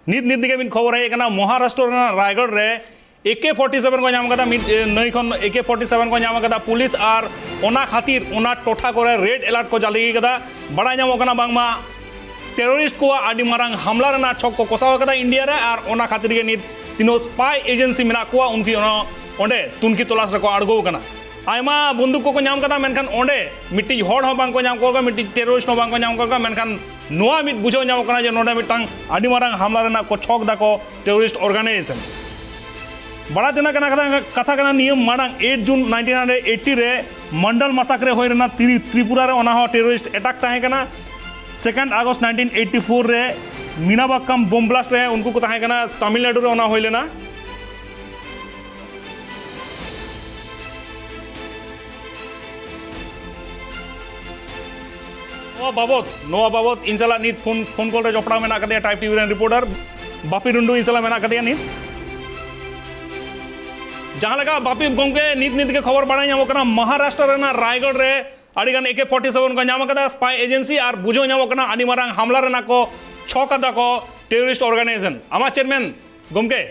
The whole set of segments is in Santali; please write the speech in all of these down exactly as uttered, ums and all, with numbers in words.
ᱱᱤᱛ ᱱᱤᱛ ᱜᱮ ᱢᱤᱫ ᱠᱷᱚᱵᱚᱨ ᱦᱮᱡ ᱟᱠᱟᱱᱟ, ᱢᱚᱦᱟᱨᱟᱥᱴᱨᱚ ᱨᱮᱱᱟᱜ ᱨᱟᱭᱜᱚᱲ ᱨᱮ ᱮ ᱠᱮ ᱯᱷᱚᱨᱴᱤ ᱥᱮᱵᱷᱮᱱ ᱠᱚ ᱧᱟᱢ ᱟᱠᱟᱫᱟ᱾ ᱢᱤᱫ ᱮ, ᱱᱟᱹᱭ ᱠᱷᱚᱱ ᱮ ᱠᱮ ᱯᱷᱚᱨᱴᱤ ᱥᱮᱵᱷᱮᱱ ᱠᱚ ᱧᱟᱢ ᱟᱠᱟᱫᱟ ᱯᱩᱞᱤᱥ, ᱟᱨ ᱚᱱᱟ ᱠᱷᱟᱹᱛᱤᱨ ᱚᱱᱟ ᱴᱚᱴᱷᱟ ᱠᱚᱨᱮ ᱨᱮᱰ ᱮᱞᱟᱨᱴ ᱠᱚ ᱡᱟᱹᱨᱤ ᱟᱠᱟᱫᱟ᱾ ᱵᱟᱲᱟᱭ ᱧᱟᱢᱚᱜ ᱠᱟᱱᱟ ᱵᱟᱝᱢᱟ ᱴᱮᱨᱚᱨᱤᱥᱴ ᱠᱚᱣᱟᱜ ᱟᱹᱰᱤ ᱢᱟᱨᱟᱝ ᱦᱟᱢᱞᱟ ᱨᱮᱱᱟᱜ ᱪᱷᱚᱠ ᱠᱚ ᱠᱚᱥᱟᱣ ᱟᱠᱟᱫᱟ ᱤᱱᱰᱤᱭᱟ ᱨᱮ, ᱟᱨ ᱚᱱᱟ ᱠᱷᱟᱹᱛᱤᱨ ᱜᱮ ᱱᱤᱛ ᱛᱤᱱᱟᱹᱜ ᱥᱯᱟᱭ ᱮᱡᱮᱱᱥᱤ ᱢᱮᱱᱟᱜ ᱠᱚᱣᱟ ᱩᱱᱠᱩ ᱚᱱᱟ ᱚᱸᱰᱮ ᱛᱩᱱᱠᱷᱤ ᱛᱚᱞᱟᱥ ᱨᱮᱠᱚ ᱟᱬᱜᱚ ᱟᱠᱟᱱᱟ᱾ ᱟᱭᱢᱟ ᱵᱚᱱᱫᱩᱠ ᱠᱚᱠᱚ ᱧᱟᱢ ᱠᱟᱫᱟ, ᱢᱮᱱᱠᱷᱟᱱ ᱚᱸᱰᱮ ᱢᱤᱫᱴᱤᱡ ᱦᱚᱲ ᱦᱚᱸ ᱵᱟᱝᱠᱚ ᱧᱟᱢ ᱠᱚ ᱠᱟᱱᱟ, ᱢᱤᱫᱴᱤᱡ ᱴᱮᱨᱚᱨᱤᱥᱴ ᱦᱚᱸ ᱵᱟᱝᱠᱚ ᱧᱟᱢ ᱠᱚ ᱠᱟᱱᱟ᱾ ᱢᱮᱱᱠᱷᱟᱱ ᱱᱚᱣᱟ ᱢᱤᱫ ᱵᱩᱡᱷᱟᱹᱣ ᱧᱟᱢᱚᱜ ᱠᱟᱱᱟ ᱡᱮ ᱱᱚᱰᱮ ᱢᱤᱫᱴᱟᱝ ᱟᱹᱰᱤ ᱢᱟᱨᱟᱝ ᱦᱟᱢᱞᱟ ᱨᱮᱱᱟᱜ ᱠᱚ ᱪᱷᱚᱠ ᱫᱟᱠᱚ ᱴᱮᱨᱚᱨᱤᱥᱴ ᱚᱨᱜᱟᱱᱟᱭᱡᱮᱥᱚᱱ᱾ ᱵᱟᱲᱟᱭ ᱛᱮᱱᱟᱜ ᱠᱟᱱᱟ ᱠᱟᱛᱷᱟ, ᱠᱟᱛᱷᱟ ᱠᱟᱱᱟ, ᱱᱤᱭᱟᱹ ᱢᱟᱲᱟᱝ ᱮᱭᱤᱴ ᱡᱩᱱ ᱱᱟᱭᱤᱱᱴᱤᱱ ᱦᱟᱱᱰᱨᱮᱰ ᱮᱭᱤᱴᱤ ᱨᱮ ᱢᱚᱱᱰᱚᱞ ᱢᱟᱥᱟᱠᱨᱮ ᱦᱩᱭ ᱞᱮᱱᱟ ᱛᱤᱨᱤ-, ᱛᱨᱤᱯᱩᱨᱟ ᱨᱮ, ᱚᱱᱟ ᱦᱚᱸ ᱴᱮᱨᱚᱨᱤᱥᱴ ᱮᱴᱟᱠ ᱛᱟᱦᱮᱸ ᱠᱟᱱᱟ᱾ Second August nineteen eighty four ᱨᱮ ᱢᱤᱱᱟᱵᱟᱠᱠᱟᱢ ᱵᱳᱢ ᱵᱞᱟᱥᱴ ᱨᱮ ᱩᱱᱠᱩ ᱠᱚ ᱛᱟᱦᱮᱸ ᱠᱟᱱᱟ, ᱛᱟᱢᱤᱞᱱᱟᱰᱩ ᱨᱮ ᱚᱱᱟ ᱦᱩᱭ ᱞᱮᱱᱟ᱾ ᱱᱚᱣᱟ ᱵᱟᱵᱚᱛ, ᱱᱚᱣᱟ ᱵᱟᱵᱚᱛ ᱤᱧ ᱥᱟᱞᱟᱜ ᱱᱤᱛ ᱯᱷᱳᱱ, ᱯᱷᱳᱱ ᱠᱚᱞ ᱨᱮ ᱡᱚᱯᱲᱟᱣ ᱢᱮᱱᱟᱜ ᱟᱠᱟᱫᱮᱭᱟ ᱴᱟᱭᱤᱯ ᱴᱤᱵᱷᱤ ᱨᱮᱱ ᱨᱤᱯᱳᱨᱴᱟᱨ ᱵᱟᱯᱤ ᱴᱩᱰᱩ ᱤᱧ ᱥᱟᱞᱟᱜ ᱢᱮᱱᱟᱜ ᱟᱠᱟᱫᱮᱭᱟ ᱱᱤᱛ᱾ ᱡᱟᱦᱟᱸ ᱞᱮᱠᱟ ᱵᱟᱯᱤ ᱜᱚᱢᱠᱮ, ᱱᱤᱛ ᱱᱤᱛ ᱜᱮ ᱠᱷᱚᱵᱚᱨ ᱵᱟᱲᱟᱭ ᱧᱟᱢᱚᱜ ᱠᱟᱱᱟ, ᱢᱚᱦᱟᱨᱟᱥᱴᱨᱚ ᱨᱮᱱᱟᱜ ᱨᱟᱭᱜᱚᱲ ᱨᱮ ᱟᱹᱰᱤ ᱜᱟᱱ ᱮ ᱠᱮ ᱯᱷᱚᱨᱴᱤ ᱥᱮᱵᱷᱮᱱ ᱠᱚ ᱧᱟᱢ ᱟᱠᱟᱫᱟ ᱥᱯᱟᱭ ᱮᱡᱮᱱᱥᱤ, ᱟᱨ ᱵᱩᱡᱷᱟᱹᱣ ᱧᱟᱢᱚᱜ ᱠᱟᱱᱟ ᱟᱹᱰᱤ ᱢᱟᱨᱟᱝ ᱦᱟᱢᱞᱟ ᱨᱮᱱᱟᱜ ᱠᱚ ᱪᱷᱚᱠ ᱟᱠᱟᱫᱟ ᱠᱚ ᱴᱮᱨᱚᱨᱤᱥᱴ ᱚᱨᱜᱟᱱᱟᱭᱡᱮᱥᱚᱱ᱾ ᱟᱢᱟᱜ ᱪᱮᱫ ᱢᱮᱱ ᱜᱚᱢᱠᱮ?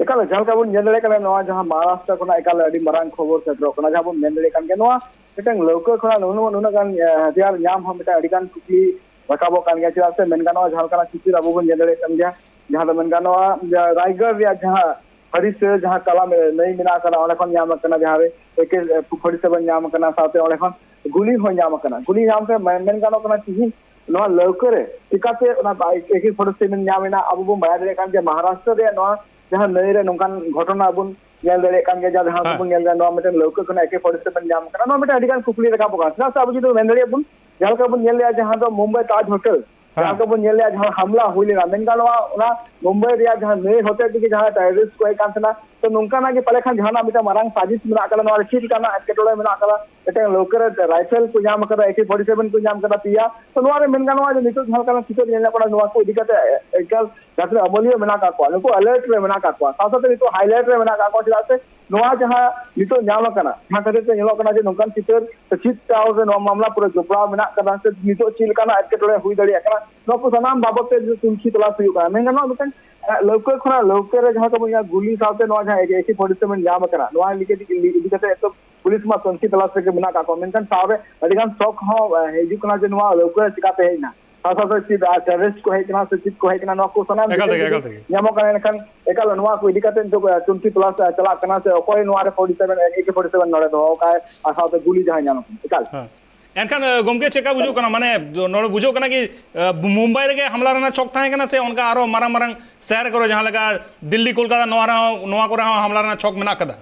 ᱮᱠᱟᱞ, ᱡᱟᱦᱟᱸ ᱞᱮᱠᱟ ᱵᱚᱱ ᱧᱮᱞ ᱫᱟᱲᱮᱭᱟᱜ ᱠᱟᱱᱟ, ᱱᱚᱣᱟ ᱡᱟᱦᱟᱸ ᱢᱚᱦᱟᱨᱟᱥᱴᱨᱚ ᱠᱷᱚᱱᱟᱜ ᱮᱠᱟᱞ ᱟᱹᱰᱤ ᱢᱟᱨᱟᱝ ᱠᱷᱚᱵᱚᱨ ᱥᱮᱴᱮᱨᱚᱜ ᱠᱟᱱᱟ, ᱡᱟᱦᱟᱸ ᱵᱚᱱ ᱢᱮᱱ ᱫᱟᱲᱮᱭᱟᱜ ᱠᱟᱱ ᱜᱮᱭᱟ, ᱱᱚᱣᱟ ᱢᱤᱫᱴᱟᱝ ᱞᱟᱹᱣᱠᱟᱹ ᱠᱷᱚᱱᱟᱜ ᱱᱩᱱᱟᱹᱜ, ᱱᱩᱱᱟᱹᱜ ᱜᱟᱱ, ᱮ, ᱦᱟᱛᱤᱭᱟᱨ ᱧᱟᱢ ᱦᱚᱸ ᱢᱤᱫᱴᱟᱝ ᱟᱹᱰᱤ ᱜᱟᱱ ᱠᱩᱠᱞᱤ ᱨᱟᱠᱟᱵᱚᱜ ᱠᱟᱱ ᱜᱮᱭᱟ᱾ ᱪᱮᱫᱟᱜ ᱥᱮ ᱢᱮᱱ ᱜᱟᱱᱚᱜᱼᱟ, ᱡᱟᱦᱟᱸ ᱞᱮᱠᱟᱱᱟᱜ ᱪᱤᱛᱟᱹᱨ ᱟᱵᱚ ᱵᱚᱱ ᱧᱮᱞ ᱫᱟᱲᱮᱭᱟᱜ ᱠᱟᱱ ᱜᱮᱭᱟ, ᱡᱟᱦᱟᱸ ᱫᱚ ᱢᱮᱱ ᱜᱟᱱᱚᱜᱼᱟ, ᱡᱟ-, ᱨᱟᱭᱜᱚᱲ ᱨᱮᱭᱟᱜ ᱡᱟᱦᱟᱸ ᱦᱟᱹᱨᱤᱥᱟᱹ, ᱡᱟᱦᱟᱸ ᱠᱟᱞᱟ ᱱᱟᱹᱭ ᱢᱮᱱᱟᱜ ᱟᱠᱟᱫᱟ, ᱚᱸᱰᱮ ᱠᱷᱚᱱ ᱧᱟᱢ ᱟᱠᱟᱱᱟ, ᱡᱟᱦᱟᱸ ᱨᱮ ᱮ ᱠᱮ ᱯᱷᱚᱨᱴᱤ ᱥᱮᱵᱷᱮᱱ ᱧᱟᱢ ᱟᱠᱟᱱᱟ, ᱥᱟᱶᱛᱮ ᱚᱸᱰᱮ ᱠᱷᱚᱱ ᱜᱩᱞᱤ ᱦᱚᱸ ᱧᱟᱢ ᱟᱠᱟᱱᱟ᱾ ᱜᱩᱞᱤ ᱧᱟᱢ ᱛᱮ ᱢᱮᱱ, ᱢᱮᱱ ᱜᱟᱱᱚᱜ ᱠᱟᱱᱟ, ᱛᱤᱦᱤᱧ ᱱᱚᱣᱟ ᱞᱟᱹᱣᱠᱟᱹ ᱨᱮ ᱪᱤᱠᱟᱛᱮ ᱚᱱᱟ ᱮ ᱠᱮ ᱯᱷᱚᱨᱴᱤ ᱥᱮᱵᱷᱮᱱ ᱧᱟᱢ ᱮᱱᱟ? ᱟᱵᱚ ᱵᱚᱱ ᱵᱟᱲᱟᱭ ᱫᱟᱲᱮᱭᱟᱜ ᱠᱟᱱ ᱡᱮ ᱢᱚᱦᱟᱨᱟᱥᱴᱨᱚ ᱨᱮᱭᱟᱜ ᱱᱚᱣᱟ ᱡᱟᱦᱟᱸ ᱱᱟᱹᱭ ᱨᱮ ᱱᱚᱝᱠᱟᱱ ᱜᱷᱚᱴᱚᱱᱟ ᱵᱚᱱ ᱧᱮᱞ ᱫᱟᱲᱮᱭᱟᱜ ᱠᱟᱱ ᱜᱮᱭᱟ, ᱡᱟᱦᱟᱸ ᱞᱮᱠᱟ ᱦᱮᱸ᱾ ᱵᱚᱱ ᱧᱮᱞ ᱮᱫᱟ, ᱱᱚᱣᱟ ᱢᱤᱫᱴᱮᱱ ᱞᱟᱹᱣᱠᱟᱹ ᱠᱷᱚᱱᱟᱜ ᱮ ᱠᱮ ᱯᱷᱚᱨᱴᱤ ᱥᱮᱵᱷᱮᱱ ᱧᱟᱢ ᱠᱟᱱᱟ᱾ ᱱᱚᱣᱟ ᱢᱤᱫᱴᱮᱱ ᱟᱹᱰᱤ ᱜᱟᱱ ᱠᱩᱠᱞᱤ ᱨᱟᱠᱟᱵᱚᱜ ᱠᱟᱱᱟ᱾ ᱪᱮᱫᱟᱜ ᱥᱮ ᱟᱵᱚ ᱡᱩᱫᱤ ᱵᱚᱱ ᱢᱮᱱ ᱫᱟᱲᱮᱭᱟᱜ ᱵᱚᱱ, ᱡᱟᱦᱟᱸ ᱞᱮᱠᱟ ᱵᱚᱱ ᱧᱮᱞ ᱞᱮᱜᱼᱟ, ᱡᱟᱦᱟᱸ ᱫᱚ ᱢᱩᱢᱵᱟᱭ ᱛᱟᱡᱽ ᱦᱳᱴᱮᱞ, ᱦᱮᱸ᱾ ᱡᱟᱦᱟᱸ ᱞᱮᱠᱟ ᱵᱚᱱ ᱧᱮᱞ ᱞᱮᱜᱼᱟ, ᱡᱟᱦᱟᱸ ᱦᱟᱢᱞᱟ ᱦᱩᱭ ᱞᱮᱱᱟ, ᱢᱮᱱ ᱜᱟᱱᱚᱜᱼᱟ, ᱚᱱᱟ ᱢᱩᱢᱵᱟᱭ ᱨᱮᱭᱟᱜ ᱡᱟᱦᱟᱸ ᱱᱟᱹᱭ ᱦᱚᱛᱮ ᱛᱮᱜᱮ ᱡᱟᱦᱟᱸ ᱴᱮᱨᱚᱨᱤᱥᱴ ᱠᱚ ᱦᱮᱡ ᱠᱟᱱ ᱛᱟᱦᱮᱱᱟ᱾ ᱛᱚ, ᱱᱚᱝᱠᱟᱱᱟᱜ ᱜᱮ ᱯᱟᱞᱮ ᱠᱷᱟᱱ ᱡᱟᱦᱟᱱᱟᱜ ᱢᱤᱫᱴᱟᱝ ᱢᱟᱨᱟᱝ ᱥᱟᱡᱤᱥ ᱢᱮᱱᱟᱜ ᱟᱠᱟᱫᱟ, ᱱᱚᱣᱟ ᱨᱮ ᱪᱮᱫ ᱞᱮᱠᱟᱱᱟᱜ ᱮᱴᱠᱮᱴᱚᱬᱮ ᱢᱮᱱᱟᱜ ᱟᱠᱟᱫᱟ? ᱢᱤᱫᱴᱟᱝ ᱞᱟᱹᱣᱠᱟᱹ ᱨᱮ ᱨᱟᱭᱯᱷᱮᱞ ᱠᱚ ᱧᱟᱢ ᱟᱠᱟᱫᱟ, ᱮ ᱠᱮ ᱯᱷᱚᱨᱴᱤ ᱥᱮᱵᱷᱮᱱ ᱠᱚ ᱧᱟᱢ ᱟᱠᱟᱫᱟ ᱯᱮᱭᱟ᱾ ᱛᱚ, ᱱᱚᱣᱟ ᱨᱮ ᱢᱮᱱ ᱜᱟᱱᱚᱜᱼᱟ ᱡᱮ ᱱᱤᱛᱚᱜ ᱡᱟᱦᱟᱸ ᱞᱮᱠᱟᱱᱟᱜ ᱪᱤᱛᱟᱹᱨ ᱧᱮᱞ ᱧᱟᱢᱚᱜ ᱠᱟᱱᱟ, ᱱᱚᱣᱟ ᱠᱚ ᱤᱫᱤ ᱠᱟᱛᱮ ᱮᱠᱟᱞ ᱡᱟᱦᱟᱸ ᱛᱤᱱᱟᱹᱜ ᱟᱹᱢᱟᱹᱞᱤᱭᱟᱹ ᱢᱮᱱᱟᱜ ᱟᱠᱟᱫ ᱠᱚᱣᱟ, ᱱᱩᱠᱩ ᱟᱞᱟᱨᱴ ᱨᱮ ᱢᱮᱱᱟᱜ ᱟᱠᱟᱫ ᱠᱚᱣᱟ, ᱥᱟᱶ ᱥᱟᱶᱛᱮ ᱱᱤᱛᱚᱜ ᱦᱟᱭᱞᱟᱭᱤᱴ ᱨᱮ ᱢᱮᱱᱟᱜ ᱟᱠᱟᱫ ᱠᱚᱣᱟ᱾ ᱪᱮᱫᱟᱜ ᱥᱮ ᱱᱚᱣᱟ ᱡᱟᱦᱟᱸ ᱱᱤᱛᱚᱜ ᱧᱟᱢ ᱟᱠᱟᱱᱟ, ᱡᱟᱦᱟᱸ ᱠᱷᱟᱹᱛᱤᱨ ᱛᱮ ᱧᱮᱞᱚᱜ ᱠᱟᱱᱟ ᱡᱮ ᱱᱚᱝᱠᱟᱱ ᱪᱤᱛᱟᱹᱨ ᱥᱮ ᱪᱮᱫ ᱠᱟᱨᱚᱱ ᱨᱮ ᱱᱚᱣᱟ ᱢᱟᱢᱞᱟ ᱯᱩᱨᱟᱹ ᱡᱚᱯᱲᱟᱣ ᱢᱮᱱᱟᱜ ᱟᱠᱟᱫᱟ ᱥᱮ ᱱᱤᱛᱚᱜ ᱪᱮᱫ ᱞᱮᱠᱟᱱᱟᱜ ᱮᱴᱠᱮᱴᱚᱬᱮ ᱦᱩᱭ ᱫᱟᱲᱮᱭᱟᱜ ᱠᱟᱱᱟ, ᱱᱚᱣᱟ ᱠᱚ ᱥᱟᱱᱟᱢ ᱵᱟᱵᱚᱫ ᱛᱮ ᱛᱩᱱᱠᱷᱤ ᱛᱚᱞᱟᱥ ᱦᱩᱭᱩᱜ ᱠᱟᱱᱟ᱾ ᱢᱮᱱ ᱜᱟᱱᱚᱜᱼᱟ, ᱢᱤᱫᱴᱟᱝ, ᱮ, ᱞᱟᱹᱣᱠᱟᱹ ᱠᱷᱚᱱᱟᱜ ᱞᱟᱹᱣᱠᱟᱹ ᱨᱮ ᱡᱟᱦᱟᱸ ᱛᱟᱵᱚᱱ ᱜᱩᱞᱤ ᱥᱟᱶᱛᱮ ᱱᱚᱣᱟ ᱡᱟᱦᱟᱸ ᱮᱠᱮ ᱯᱷᱚᱨᱴᱤ ᱥᱮᱵᱷᱮᱱ ᱧᱟᱢ ᱟᱠᱟᱱᱟ, ᱱᱚᱣᱟ ᱤᱫᱤ ᱠᱟᱛᱮ, ᱤᱫᱤ ᱠᱟᱛᱮ ᱛᱚ ᱯᱩᱞᱤᱥ ᱢᱟ ᱛᱩᱱᱠᱷᱤ ᱛᱚᱞᱟᱥ ᱨᱮᱜᱮ ᱢᱮᱱᱟᱜ ᱟᱠᱟᱫ ᱠᱚᱣᱟ, ᱢᱮᱱᱠᱷᱟᱱ ᱥᱟᱶᱨᱮ ᱟᱹᱰᱤ ᱜᱟᱱ ᱥᱚᱠ ᱦᱚᱸ, ᱮ, ᱦᱤᱡᱩᱜ ᱠᱟᱱᱟ ᱡᱮ ᱱᱚᱣᱟ ᱞᱟᱹᱣᱠᱟᱹ ᱪᱤᱠᱟᱛᱮ ᱦᱮᱡ ᱮᱱᱟ, ᱥᱟᱶ ᱥᱟᱶᱛᱮ ᱪᱮᱫ, ᱟᱨ ᱴᱮᱨᱚᱨᱤᱥᱴ ᱠᱚ ᱦᱮᱡ ᱠᱟᱱᱟ ᱥᱮ ᱪᱮᱫ ᱠᱚ ᱦᱮᱡ ᱠᱟᱱᱟ, ᱱᱚᱣᱟ ᱠᱚ ᱥᱟᱱᱟᱢ ᱮᱠᱟᱞ ᱛᱮᱜᱮ, ᱰᱤᱴᱮᱞ ᱮᱠᱟᱞ ᱛᱮᱜᱮ᱾ ᱧᱟᱢᱚᱜ ᱠᱟᱱᱟ᱾ ᱮᱱᱠᱷᱟᱱ ᱮᱠᱟᱞ ᱱᱚᱣᱟ ᱠᱚ ᱤᱫᱤ ᱠᱟᱛᱮ ᱱᱤᱛᱚᱜ, ᱮ, ᱛᱩᱱᱠᱷᱤ ᱛᱚᱞᱟᱥ, ᱮ, ᱪᱟᱞᱟᱜ ᱠᱟᱱᱟ ᱥᱮ ᱚᱠᱚᱭ ᱱᱚᱣᱟ ᱨᱮ ᱯᱷᱚᱨᱴᱤ ᱥᱮᱵᱷᱮᱱ, ᱮᱠᱮ ᱯᱷᱚᱨᱴᱤ ᱥᱮᱵᱷᱮᱱ ᱱᱚᱰᱮ ᱫᱚᱦᱚ ᱟᱠᱟᱫ ᱟᱨ ᱥᱟᱶᱛᱮ ᱜᱩᱞᱤ ᱡᱟᱦᱟᱸᱭ ᱧᱟᱢ ᱟᱠᱟᱱᱟ᱾ ᱮᱠᱟᱞ᱾ ᱦᱮᱸ᱾ ᱮᱱᱠᱷᱟᱱ, ᱮ, ᱜᱚᱢᱠᱮ, ᱪᱮᱫ ᱞᱮᱠᱟ ᱵᱩᱡᱷᱟᱹᱜ ᱠᱟᱱᱟ? ᱢᱟᱱᱮ, ᱱᱚᱰᱮ ᱵᱩᱡᱷᱟᱹᱜ ᱠᱟᱱᱟ ᱠᱤ, ᱮ, ᱢᱩᱢᱵᱟᱭ ᱨᱮᱜᱮ ᱦᱟᱢᱞᱟ ᱨᱮᱱᱟᱜ ᱪᱷᱚᱠ ᱛᱟᱦᱮᱸ ᱠᱟᱱᱟ ᱥᱮ ᱚᱱᱠᱟ ᱟᱨᱚ ᱢᱟᱨᱟᱝ ᱢᱟᱨᱟᱝ ᱥᱟᱦᱟᱨ ᱠᱚᱨᱮ, ᱡᱟᱦᱟᱸ ᱞᱮᱠᱟ ᱫᱤᱞᱞᱤ, ᱠᱳᱞᱠᱟᱛᱟ, ᱱᱚᱣᱟ ᱨᱮᱦᱚᱸ, ᱱᱚᱣᱟ ᱠᱚᱨᱮ ᱦᱚᱸ ᱦᱟᱢᱞᱟ ᱨᱮᱱᱟᱜ ᱪᱷᱚᱠ ᱢᱮᱱᱟᱜ ᱠᱟᱫᱟ?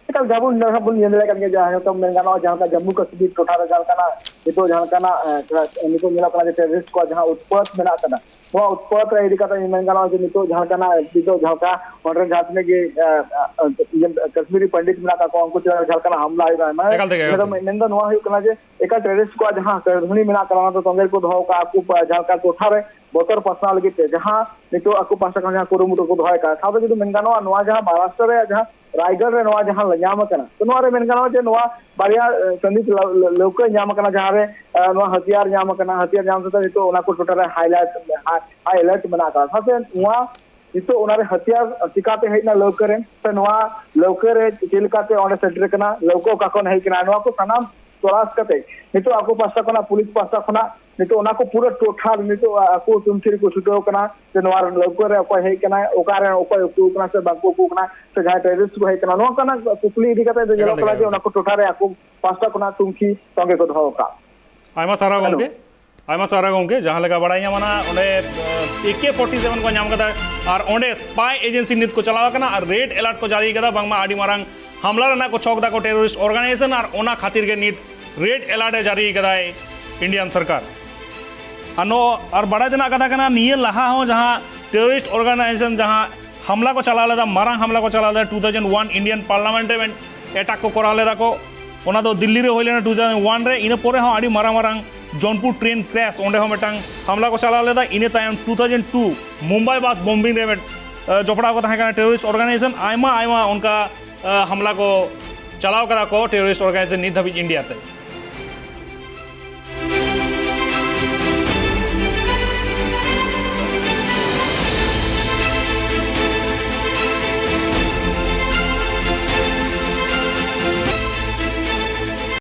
ᱮᱠᱟᱞ, ᱡᱟᱦᱟᱸ ᱵᱚᱱ, ᱡᱟᱦᱟᱸ ᱵᱚᱱ ᱧᱮᱞ ᱫᱟᱲᱮᱭᱟᱜ ᱠᱟᱱ ᱜᱮᱭᱟ, ᱡᱟᱦᱟᱸ ᱞᱮᱠᱟ ᱢᱮᱱ ᱜᱟᱱᱚᱜᱼᱟ, ᱡᱟᱦᱟᱸ ᱞᱮᱠᱟ ᱡᱟᱢᱢᱩ ᱠᱟᱥᱢᱤᱨ ᱴᱚᱴᱷᱟ ᱨᱮ ᱡᱟᱦᱟᱸ ᱞᱮᱠᱟᱱᱟᱜ ᱱᱤᱛᱚᱜ, ᱡᱟᱦᱟᱸ ᱞᱮᱠᱟᱱᱟᱜ, ᱮ, ᱱᱤᱛᱚᱜ ᱧᱮᱞᱚᱜ ᱠᱟᱱᱟ ᱡᱮ ᱴᱮᱨᱚᱨᱤᱥᱴ ᱠᱚᱣᱟᱜ ᱡᱟᱦᱟᱸ ᱩᱛᱯᱟᱛ ᱢᱮᱱᱟᱜ ᱠᱟᱫᱟ, ᱱᱚᱣᱟ ᱩᱛᱯᱟᱛ ᱨᱮ ᱤᱫᱤ ᱠᱟᱛᱮ ᱢᱮᱱ ᱜᱟᱱᱚᱜᱼᱟ ᱡᱮ ᱱᱤᱛᱚᱜ ᱡᱟᱦᱟᱸ ᱞᱮᱠᱟᱱᱟᱜ, ᱱᱤᱛᱚᱜ ᱡᱟᱦᱟᱸ ᱞᱮᱠᱟ ᱚᱸᱰᱮ ᱡᱟᱦᱟᱸ ᱛᱤᱱᱟᱹᱜ ᱜᱮ, ᱮ, ᱮ, ᱤᱭᱟᱹ, ᱠᱟᱥᱢᱤᱨᱤ ᱯᱚᱱᱰᱤᱛ ᱢᱮᱱᱟᱜ ᱠᱟᱜ ᱠᱚᱣᱟ, ᱩᱱᱠᱩ ᱪᱮᱛᱟᱱ ᱨᱮ ᱡᱟᱦᱟᱸ ᱞᱮᱠᱟᱱᱟᱜ ᱦᱟᱢᱞᱟ ᱦᱩᱭᱩᱜ ᱠᱟᱱᱟ, ᱮᱠᱟᱞ ᱛᱮᱜᱮ, ᱮᱠᱟᱞ ᱢᱮᱱᱫᱚ, ᱛᱮᱜᱮ᱾ ᱢᱮᱱᱫᱚ ᱱᱚᱣᱟ ᱦᱩᱭᱩᱜ ᱠᱟᱱᱟ ᱡᱮ ᱮᱠᱟᱞ ᱴᱮᱨᱚᱨᱤᱥᱴ ᱠᱚᱣᱟᱜ ᱡᱟᱦᱟᱸ ᱠᱟᱹᱨᱫᱷᱟᱹᱱᱤ ᱢᱮᱱᱟᱜ ᱠᱟᱫᱟ, ᱚᱱᱟ ᱫᱚ ᱛᱚᱸᱜᱮ ᱨᱮᱠᱚ ᱫᱚᱦᱚ ᱠᱟᱜᱼᱟ᱾ ᱟᱠᱚ ᱯᱟ-, ᱡᱟᱦᱟᱸ ᱞᱮᱠᱟ ᱴᱚᱴᱷᱟ ᱨᱮ ᱵᱚᱛᱚᱨ ᱯᱟᱥᱱᱟᱣ ᱞᱟᱹᱜᱤᱫ ᱛᱮ ᱡᱟᱦᱟᱸ ᱱᱤᱛᱚᱜ ᱟᱠᱚ ᱯᱟᱦᱴᱟ ᱠᱷᱚᱱ ᱡᱟᱦᱟᱸ ᱠᱩᱨᱩᱢᱩᱴᱩ ᱠᱚ ᱫᱚᱦᱚᱭ ᱠᱟᱜᱼᱟ, ᱥᱟᱶᱛᱮ ᱡᱩᱫᱤ ᱢᱮᱱ ᱜᱟᱱᱚᱜᱼᱟ, ᱱᱚᱣᱟ ᱡᱟᱦᱟᱸ ᱢᱟᱦᱟᱨᱟᱥᱴᱨᱚ ᱨᱮᱭᱟᱜ ᱡᱟᱦᱟᱸ ᱨᱟᱭᱜᱚᱲ ᱨᱮ ᱱᱚᱣᱟ ᱡᱟᱦᱟᱸ ᱧᱟᱢ ᱟᱠᱟᱱᱟ, ᱛᱚ ᱱᱚᱣᱟ ᱨᱮ ᱢᱮᱱ ᱜᱟᱱᱚᱜᱼᱟ ᱡᱮ ᱱᱚᱣᱟ ᱵᱟᱨᱭᱟ, ᱮ, ᱥᱟᱺᱜᱤᱧ ᱞᱟᱹ-, ᱞᱟᱹ-, ᱞᱟᱹᱣᱠᱟᱹ ᱧᱟᱢ ᱟᱠᱟᱱᱟ, ᱡᱟᱦᱟᱸ ᱨᱮ, ᱮ, ᱱᱚᱣᱟ ᱦᱟᱹᱛᱤᱭᱟᱨ ᱧᱟᱢ ᱟᱠᱟᱱᱟ᱾ ᱦᱟᱹᱛᱤᱭᱟᱨ ᱧᱟᱢ ᱠᱟᱛᱮ ᱱᱤᱛᱚᱜ ᱚᱱᱟ ᱠᱚ ᱴᱚᱴᱷᱟ ᱨᱮ ᱦᱟᱭᱞᱟᱭᱤᱴ, ᱦᱟᱭ, ᱦᱟᱭ ᱮᱞᱟᱨᱴ ᱢᱮᱱᱟᱜ ᱟᱠᱟᱫᱟ᱾ ᱥᱟᱶᱛᱮ ᱱᱚᱣᱟ ᱱᱤᱛᱚᱜ ᱚᱱᱟ ᱨᱮ ᱦᱟᱹᱛᱤᱭᱟᱨ ᱪᱤᱠᱟᱛᱮ ᱦᱮᱡ ᱮᱱᱟ ᱞᱟᱹᱣᱠᱟᱹ ᱨᱮ, ᱥᱮ ᱱᱚᱣᱟ ᱞᱟᱹᱣᱠᱟᱹ ᱨᱮ ᱪᱮᱫ ᱞᱮᱠᱟᱛᱮ ᱚᱸᱰᱮ ᱥᱮᱴᱮᱨ ᱠᱟᱱᱟ, ᱞᱟᱹᱣᱠᱟᱹ ᱚᱠᱟ ᱠᱷᱚᱱ ᱦᱮᱡ ᱠᱟᱱᱟ, ᱱᱚᱣᱟ ᱠᱚ ᱥᱟᱱᱟᱢ ᱛᱚᱞᱟᱥ ᱠᱟᱛᱮ ᱱᱤᱛᱚᱜ ᱟᱠᱚ ᱯᱟᱦᱴᱟ ᱠᱷᱚᱱᱟᱜ, ᱯᱩᱞᱤᱥ ᱯᱟᱦᱴᱟ ᱠᱷᱚᱱᱟᱜ ᱱᱤᱛᱚᱜ ᱚᱱᱟ ᱠᱚ ᱯᱩᱨᱟᱹ ᱴᱚᱴᱷᱟ ᱨᱮ ᱱᱤᱛᱚᱜ ᱟᱠᱚ ᱛᱩᱱᱠᱷᱤ ᱨᱮᱠᱚ ᱪᱷᱩᱴᱟᱹᱣ ᱠᱟᱱᱟ, ᱡᱮ ᱱᱚᱣᱟ ᱞᱟᱹᱣᱠᱟᱹ ᱨᱮ ᱚᱠᱚᱭ ᱦᱮᱡ ᱠᱟᱱᱟᱭ, ᱚᱠᱟ ᱨᱮ ᱚᱠᱚᱭ ᱩᱠᱩ ᱠᱟᱱᱟ ᱥᱮ ᱵᱟᱝ ᱠᱚ ᱩᱠᱩ ᱠᱟᱱᱟ, ᱥᱮ ᱡᱟᱦᱟᱸᱭ ᱴᱮᱨᱚᱨᱤᱥᱴ ᱠᱚ ᱦᱮᱡ ᱠᱟᱱᱟ, ᱱᱚᱝᱠᱟᱱᱟᱜ ᱠᱩᱠᱞᱤ ᱤᱫᱤ ᱠᱟᱛᱮ ᱫᱚ ᱧᱮᱞᱚᱜ ᱮᱠᱟᱞ ᱛᱮᱜᱮ, ᱠᱟᱱᱟ ᱡᱮ ᱮᱠᱟᱞ ᱚᱱᱟ ᱠᱚ ᱛᱮᱜᱮ᱾ ᱴᱚᱴᱷᱟ ᱨᱮ ᱟᱠᱚ ᱯᱟᱦᱴᱟ ᱠᱷᱚᱱᱟᱜ ᱛᱩᱱᱠᱷᱤ ᱛᱚᱸᱜᱮ ᱠᱚ ᱫᱚᱦᱚ ᱟᱠᱟᱫ᱾ ᱟᱭᱢᱟ ᱥᱟᱨᱦᱟᱣ ᱦᱮᱞᱳ᱾ ᱜᱚᱢᱠᱮ, ᱟᱭᱢᱟ ᱥᱟᱨᱦᱟᱣ ᱜᱚᱢᱠᱮ᱾ ᱡᱟᱦᱟᱸ ᱞᱮᱠᱟ ᱵᱟᱲᱟᱭ ᱧᱟᱢ ᱮᱱᱟ, ᱚᱸᱰᱮ, ᱮ, ᱮ ᱠᱮ ᱯᱷᱚᱨᱴᱤ ᱥᱮᱵᱷᱮᱱ ᱠᱚ ᱧᱟᱢ ᱠᱟᱫᱟ ᱟᱨ ᱚᱸᱰᱮ ᱥᱯᱟᱭ ᱮᱡᱮᱱᱥᱤ ᱱᱤᱛ ᱠᱚ ᱪᱟᱞᱟᱣ ᱟᱠᱟᱱᱟ ᱟᱨ ᱨᱮᱰ ᱮᱞᱟᱨᱴ ᱠᱚ ᱡᱟᱹᱨᱤ ᱠᱟᱫᱟ, ᱵᱟᱝᱢᱟ ᱟᱹᱰᱤ ᱢᱟᱨᱟᱝ ᱦᱟᱢᱞᱟ ᱨᱮᱱᱟᱜ ᱠᱚ ᱪᱷᱚᱠ ᱫᱟᱠᱚ ᱴᱮᱨᱚᱨᱤᱥᱴ ᱚᱨᱜᱟᱱᱟᱭᱡᱮᱥᱚᱱ, ᱟᱨ ᱚᱱᱟ ᱠᱷᱟᱹᱛᱤᱨ ᱜᱮ ᱱᱤᱛ ᱨᱮᱰ ᱮᱞᱟᱨᱴ ᱮ ᱡᱟᱹᱨᱤ ᱠᱟᱫᱟᱭ ᱤᱱᱰᱤᱭᱟᱱ ᱥᱚᱨᱠᱟᱨ᱾ ᱟᱨ ᱱᱚ-, ᱟᱨ ᱵᱟᱲᱟᱭ ᱛᱮᱱᱟᱜ ᱠᱟᱛᱷᱟ ᱠᱟᱱᱟ, ᱱᱤᱭᱟᱹ ᱞᱟᱦᱟ ᱦᱚᱸ ᱡᱟᱦᱟᱸ ᱴᱮᱨᱚᱨᱤᱥᱴ ᱚᱨᱜᱟᱱᱟᱭᱡᱮᱥᱚᱱ ᱡᱟᱦᱟᱸ ᱦᱟᱢᱞᱟ ᱠᱚ ᱪᱟᱞᱟᱣ ᱞᱮᱫᱟ, ᱢᱟᱨᱟᱝ ᱦᱟᱢᱞᱟ ᱠᱚ ᱪᱟᱞᱟᱣ ᱞᱮᱫᱟ two thousand one Indian parliament ᱨᱮ ᱮᱴᱟᱠ ᱠᱚ ᱠᱚᱨᱟᱣ ᱞᱮᱫᱟ ᱠᱚ, ᱚᱱᱟ ᱫᱚ ᱫᱤᱞᱞᱤ ᱨᱮ ᱦᱩᱭ ᱞᱮᱱᱟ ᱴᱩ ᱛᱷᱟᱣᱡᱮᱱᱰ ᱳᱣᱟᱱ ᱨᱮ᱾ ᱤᱱᱟᱹ ᱯᱚᱨᱮ ᱦᱚᱸ ᱟᱹᱰᱤ ᱢᱟᱨᱟᱝ ᱢᱟᱨᱟᱝ ᱡᱚᱱᱯᱩᱨ ᱴᱨᱮᱱ ᱠᱨᱮᱥ, ᱚᱸᱰᱮ ᱦᱚᱸ ᱢᱤᱫᱴᱟᱝ ᱦᱟᱢᱞᱟ ᱠᱚ ᱪᱟᱞᱟᱣ ᱞᱮᱫᱟ᱾ ᱤᱱᱟᱹ ᱛᱟᱭᱚᱢ ᱴᱩ ᱛᱷᱟᱣᱡᱮᱱᱰ ᱴᱩ ᱢᱩᱢᱵᱟᱭ ᱵᱟᱥ ᱵᱚᱢᱵᱤᱝ ᱨᱮ ᱢᱤᱫ, ᱮ, ᱡᱚᱯᱲᱟᱣ ᱠᱚ ᱛᱟᱦᱮᱸ ᱠᱟᱱᱟ ᱴᱮᱨᱚᱨᱤᱥᱴ ᱚᱨᱜᱟᱱᱟᱭᱡᱮᱥᱚᱱ᱾ ᱟᱭᱢᱟ ᱟᱭᱢᱟ ᱚᱱᱠᱟ, ᱮ, ᱦᱟᱢᱞᱟ ᱠᱚ ᱪᱟᱞᱟᱣ ᱠᱟᱫᱟ ᱠᱚ ᱴᱮᱨᱚᱨᱤᱥᱴ ᱚᱨᱜᱟᱱᱟᱭᱡᱮᱥᱚᱱ ᱱᱤᱛ ᱫᱷᱟᱹᱵᱤᱡ ᱤᱱᱰᱤᱭᱟ ᱛᱮ᱾